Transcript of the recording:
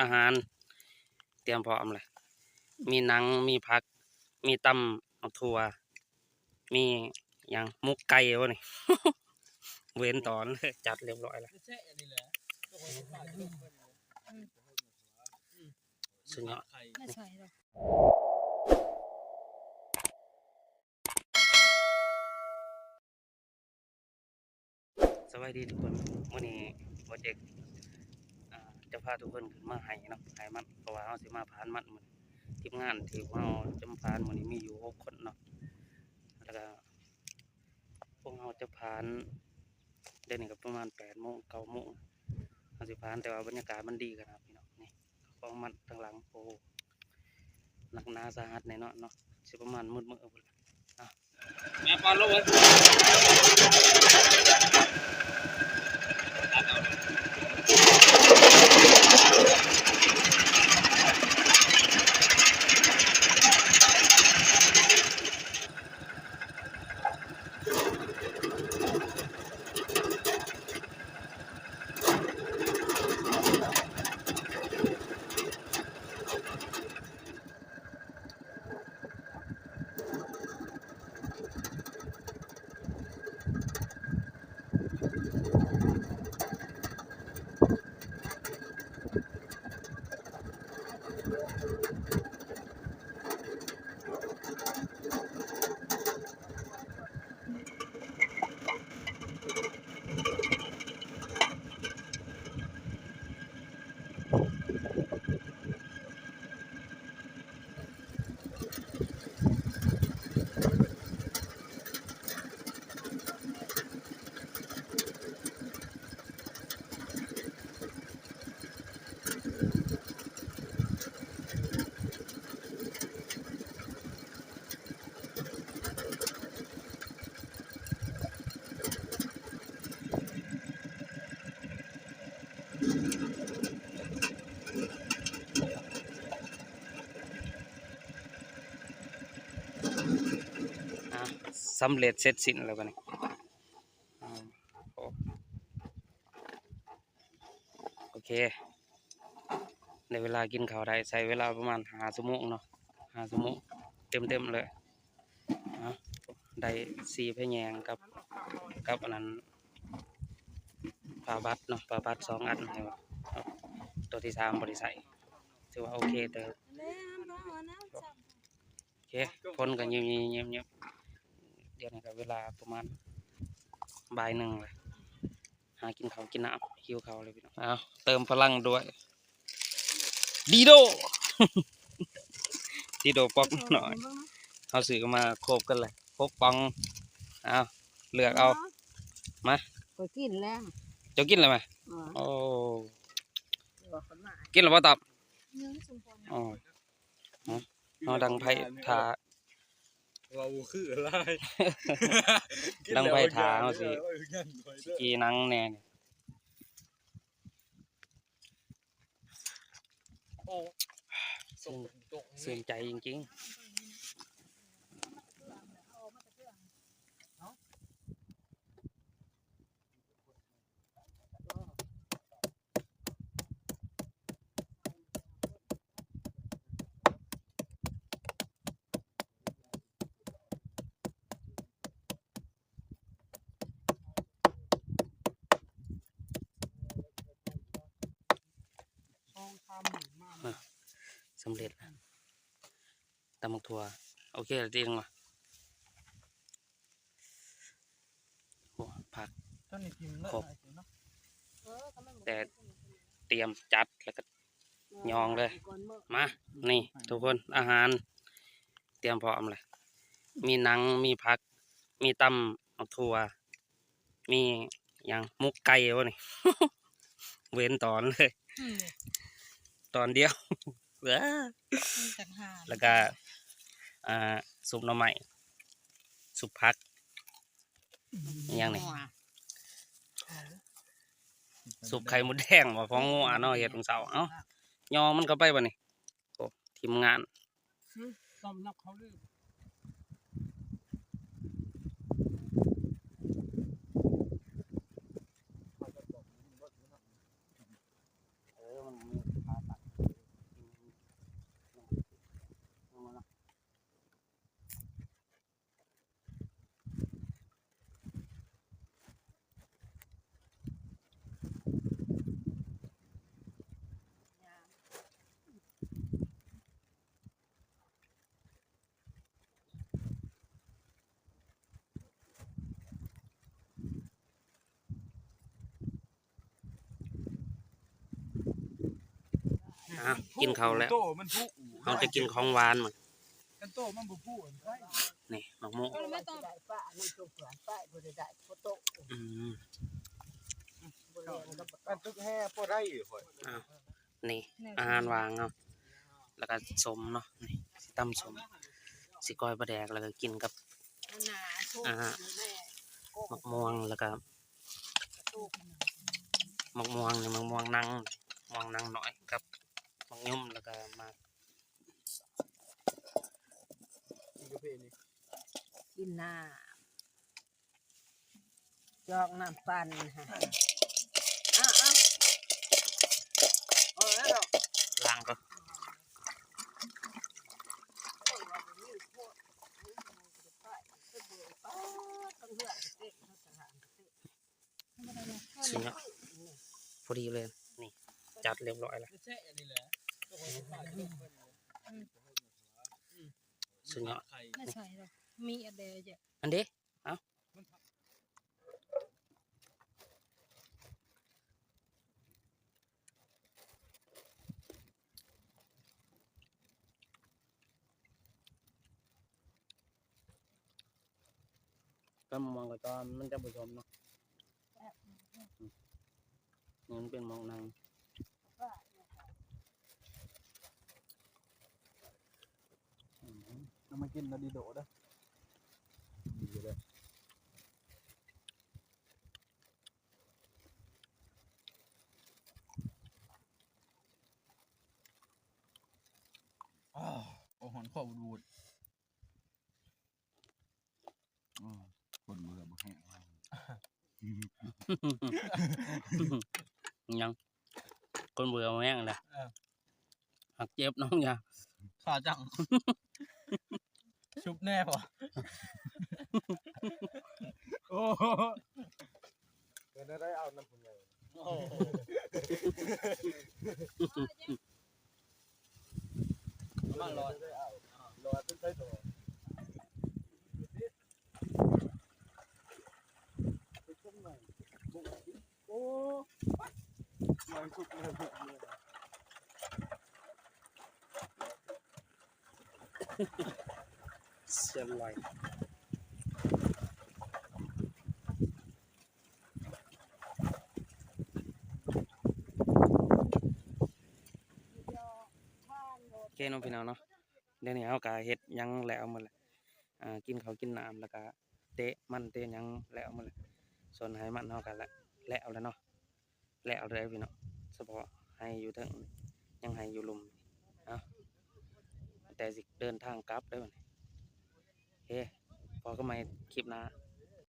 ອາຫານຕຽມພ້ອມແລ້ວ ມີໜັງ ມີຜັກ ມີຕຳໝາກຖົ່ວ ມີຫຍັງ ໝົກໄກ່ບໍ່ນີ້ ເວັ້ນຕອນ ຈັດຮຽບຮ້ອຍແລ້ວ ສຸດຍອດ. ສະບາຍດີທຸກຄົນ ມື້ນີ້ບໍ່ເຈັກ ອ່າ ຈະພາທຸກຄົນຂຶ້ນມາໄຮ່ເນາະ ໄຮ່ມັນ ເພາະວ່າເຮົາຊິມາຜານມັນມື້ນີ້ ທີມງານທີ່ພວກເຮົາຈະມາຜານມື້ນີ້ມີຢູ່ຫົກຄົນເນາະ ແລ້ວກະພວກເຮົາຈະຜານ ດຽວນີ້ກະປະມານແປດໂມງ ເກົ້າໂມງ ເຮົາຊິຜານ ແຕ່ວ່າບັນຍາກາດມັນດີຂະໜາດພີ່ນ້ອງ ນີ້ ຂອງມັນທາງຫຼັງ ໂອ້ ໜັກໜາສາຫັດແນ່ນອນເນາະ ຊິປະມານມືດມື້ພຸ້ນແຫຼະ ອ່ະ ແມ່ປານລົງເອີຍ ຕັດເອົາເລີຍ. ອ່າ ສຳເລັດເສັດສິ້ນແລ້ວບັດນີ້ ອ່າ ໂອ ໂອເຄ ໄດ້ເວລາກິນເຂົ້າໄດ້ ໃຊ້ເວລາປະມານຫ້າຊົ່ວໂມງເນາະ ຫ້າຊົ່ວໂມງເຕັມໆເລີຍ ອ່າ ໄດ້ສີ່ພະແຍງກັບ ກັບອັນນັ້ນ ຜ້າບັດເນາະ ຜ້າບັດສອງອັນໃຫ້ວ່າ ໂຕທີສາມບໍ່ໄດ້ໃຊ້ ຖືວ່າໂອເຄເຕີບ. ໂອເຄ ຄົນກໍຍິ້ມໆ ດຽວນີ້ກໍເວລາປະມານບ່າຍໜຶ່ງແລ້ວ ຫາກິນເຂົ້າກິນນ້ຳ ຫິວເຂົ້າເລີຍພີ່ນ້ອງ. ເອົາ ເຕີມພະລັງດ້ວຍ ດີໂດ ດີໂດປອກນ້ອຍ ເຮົາຊື້ມາຄົບກັນແຫຼະ ຫົກປ໋ອງ. ເອົາ ເລືອກເອົາ ມາ ຂ້ອຍກິນແລ້ວ ເຈົ້າກິນແລ້ວແມະ? ໂອ້ ກິນແລ້ວບໍ່ຕອບ? ອໍ ເຮົາດັງໄຟຖ້າ ເວົ້າຄືຫຼາຍ ດັງໄຟຖ້າ ເຮົາຊິ ຊິຈີ່ໜັງແດ່ນີ້. ໂອ້ ຊື່ນ ຊື່ນໃຈຈິງໆ. ສຳເລັດແລ້ວ ຕຳໝາກຖົ່ວ ໂອເຄແລ້ວຕິ ເຫັນບໍ່? ໂອ້ ຜັກຄົບ ແຕ່ຕຽມຈັດແລ້ວກໍ ຍ່ອງເລີຍ. ມາ ນີ້ທຸກຄົນ ອາຫານຕຽມພ້ອມແລ້ວ ມີໜັງ ມີຜັກ ມີຕຳໝາກຖົ່ວ ມີຫຍັງ ໝົກໄກ່ບໍ່ນີ້ ເວັ້ນຕອນເລີຍ ອືມ ຕອນດຽວ ແລ້ວກໍ ອ່າ ຊຸບໜໍ່ໄມ້ ຊຸບຜັກ ອີຫຍັງນີ້ ຊຸບໄຂ່ມົດແດງບໍ່ ຟອງງົວເນາະ ເຮັດມື້ເຊົ້າ. ເອົ້າ ຍໍມັນເຂົ້າໄປບັດນີ້ ໂອ້ ທີມງານ ອືມ ຕ້ອມຮັບເຂົາເລີຍ. ເອີ ມັນມີຂາຕັ້ງ ອ່ະ ກິນເຂົ້າແລ້ວ ໂຕມັນຜູ້ ເຮົາຈະກິນຂອງຫວານມື້ ຄັນໂຕມັນບໍ່ຜູ້ ນີ້ໝາກໂມງ ມັນຕ້ອງໄດ້ປາ ມັນຕົວເພື່ອນໄປ ບໍ່ໄດ້ໄດ້ ບໍ່ໂຕ ອືມ ອັນຕຶກແຮ່ພໍໄດ້ຂ້ອຍ ອ່ະ ນີ້ອາຫານຫວ່າງເນາະ ແລ້ວກະສົ້ມເນາະ ນີ້ຊິຕຳສົ້ມ ຊິກ້ອຍປາແດກ ແລ້ວກະກິນກັບ ອ່າ ໝາກມ່ວງ ແລ້ວກະ ໝາກມ່ວງນີ້ ໝາກມ່ວງນາງ ມ່ວງນາງນ້ອຍກັບໝາກຍົມ ແລ້ວກະໝາກ ກິນກາເຟນີ້ ກິນນ້ຳ ຈອກນ້ຳປັ່ນຫັ້ນ ເອົາໆ ເອົາແລ້ວດອກ ລ້າງກ່ອນ ສຸດຍອດ ພໍດີເລີຍ ນີ້ ຈັດຮຽບຮ້ອຍແລ້ວ ສຸດຍອດ ໄດ້ໃສ່ດອກ ມີອັນໃດ ອັນເດ ເອົາ ກັບໝາກມ່ວງກະຕອນມັນຈະບໍ່ສົ້ມເນາະ ແຊບ ອືມ ນີ້ມັນເປັນໝາກນາງ ອືມ ເອົາມາກິນນະດີໂດເດີ ດີເດີ ອ້າວ ໂອ້ ຮ້ອນຄໍບູດໆ. ອືມ ຄົນເບື່ອບໍ່ແຫ້ງ ຫຍັງ ຄົນເບື່ອບໍ່ແຫ້ງແຫຼະ ເອີ ຫາກເຈັບນຳຢາ ຂາຈັງ ຊຸບແນ່ບໍ່ ໂອ້ ເປັນແນວໃດເອົານຳຜູ້ໃຫຍ່ ໂອ້ ມາຫຼອດ ຫຼອດເປັນໄສໂຕ ໂອ້ ມາທຸກເລື່ອງ ສຽນໄຫຼ. ໂອເຄເນາະພີ່ນ້ອງເນາະ ດຽວນີ້ເຮົາກະເຮັດຫຍັງແລ້ວໝົດແລ້ວ ອ່າ ກິນເຂົ້າກິນນ້ຳ ແລ້ວກະເຕະມັນເຕະຫຍັງແລ້ວໝົດແລ້ວ ສ່ວນໄຮ່ມັນເຮົາກະແລ້ວແລ້ວເນາະ ແລ້ວເລີຍພີ່ນ້ອງ ສະເພາະໄຮ່ຢູ່ເທິງ ຍັງໄຮ່ຢູ່ລຸ່ມ ເອົາ ແຕ່ຊິເດີນທາງກັບເດີບັດນີ້ ເຮ ພໍກັນໃໝ່ຄລິບໜ້າ